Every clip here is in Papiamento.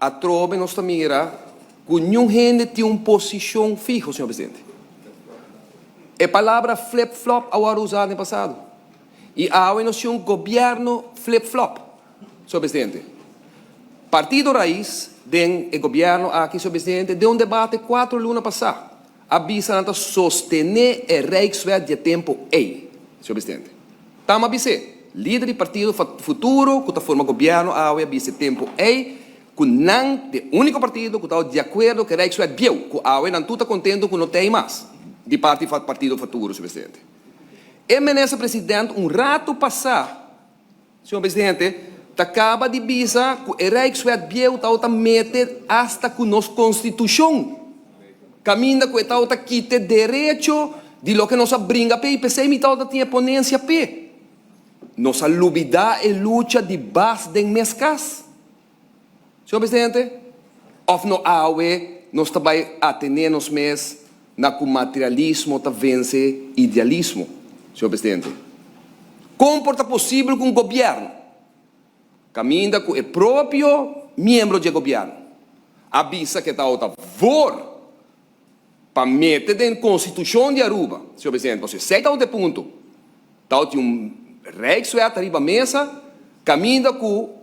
Atrobe nos ta mira ku niun hende tin un posishon fiho, señor presidente. E palabra flip-flop a wòrdu usá den pasado i awe nos tin un gobièrnu flip-flop, señor presidente. Partido Raiz den e gobièrnu aki, señor presidente, den un debate kuatro luna pasá a bisa nan ta sostené e Rijkswet di e tempu ei, señor presidente. Tama a bis'é, lider di partido Futuro ku ta forma gobièrnu awe a bisa e tempu ei ku nan ta e úniko partido ku ta di akuerdo ku e Rijkswet bieu, ku awe nan tur ta kontentu ku no ta ei mas di parti partido Futuro, señor presidente. E minister president un ratu pasá, Señor Presidente, ta caba di bisa cu e Rijkswet bieu tawata mete hasta cu nos Constitucion, caminda cu e tawata kita e derecho di loke nos a bringa p'e y p'esey mi tawata tin e ponencia p'e. Nos a lubida e lucha di bas den mes cas? Señor Presidente, of no awe nos ta bai atene nos mes na cu materialismo ta vence idealismo, Señor Presidente? Con por ta posibel cu un gobierno, caminda cu e propio miembro dje gobierno a bisa cu e tawata voor pa mete den Constitucion di Aruba, Señor Presidente, pasobra esey tawata e punto, tawata un Rijkswet ariba mesa caminda cu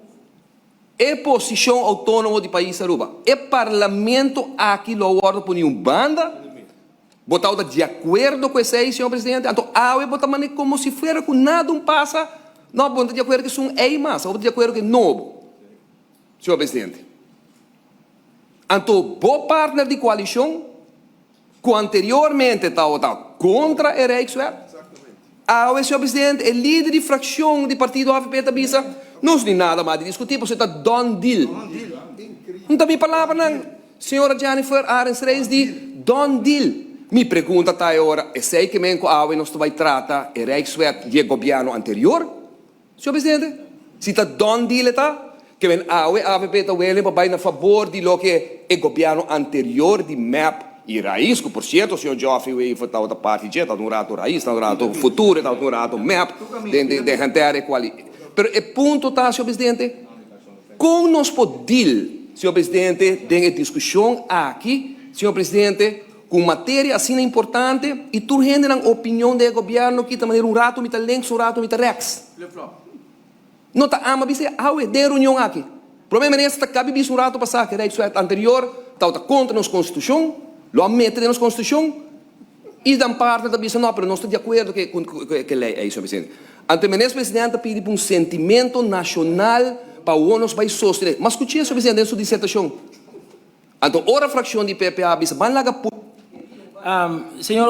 E posicion autonomo di pais Aruba. E parlamento aki lo a wordo poni un banda? Bo tawata di acuerdo cu esey, señor presidente? Anto awe bo ta mane como si fuera cu nada un pasa? No, bo no ta di acuerdo cu esun ey mas, bo ta di acuerdo cu e nobo, señor presidente. Anto bo partner di coalicion cu anteriormente tawata contra e Rijkswet, awe, señor presidente, e lider di fraccion di partido avp ta bisa, nos ni nada mas di discuti pasobra e ta done deal. No ta mi palabranan, señora Jennifer Arends Reis di done deal. Mi pregunta ta e ora, esey ke men cu awe nos ta bay trata e Rijkswet di e gobierno anterior? Señor Presidente, si ta done deal e ta, ke men awe avp ta welen pa bai na fabor di loke e gobierno anterior di mep y Raiz, cu por cierto señor Geoffrey Wever tabata parti dje, tabata un rato Raiz, tabata un rato Futuro, tabata un rato mep den den henter e cuali. Pero e punto ta, señor Presidente, con nos por deal, señor Presidente, den e discusion aki, señor Presidente, Cu un materia asina importante y tur hende nan opinion den e gobierno kita manera un rato mi ta links un rato mi ta rechts. No ta ama bisa awe den e reunion aki. Prome minister ta cabi bisa un rato pasa cu e Rijkswet anterior tawata contra nos constitucion, lo a mete den nos constitucion y dan partner ta bisa no pero nos ta di acuerdo cu e ley ey, señor presidente. Anto e minister presidente ta pidi pa un sentimento nacional pa awor nos bay sostene. Mas scuche, señor presidente, den su disertacion. Anto ora fraccion di PPA bisa ban laga pu. Señor.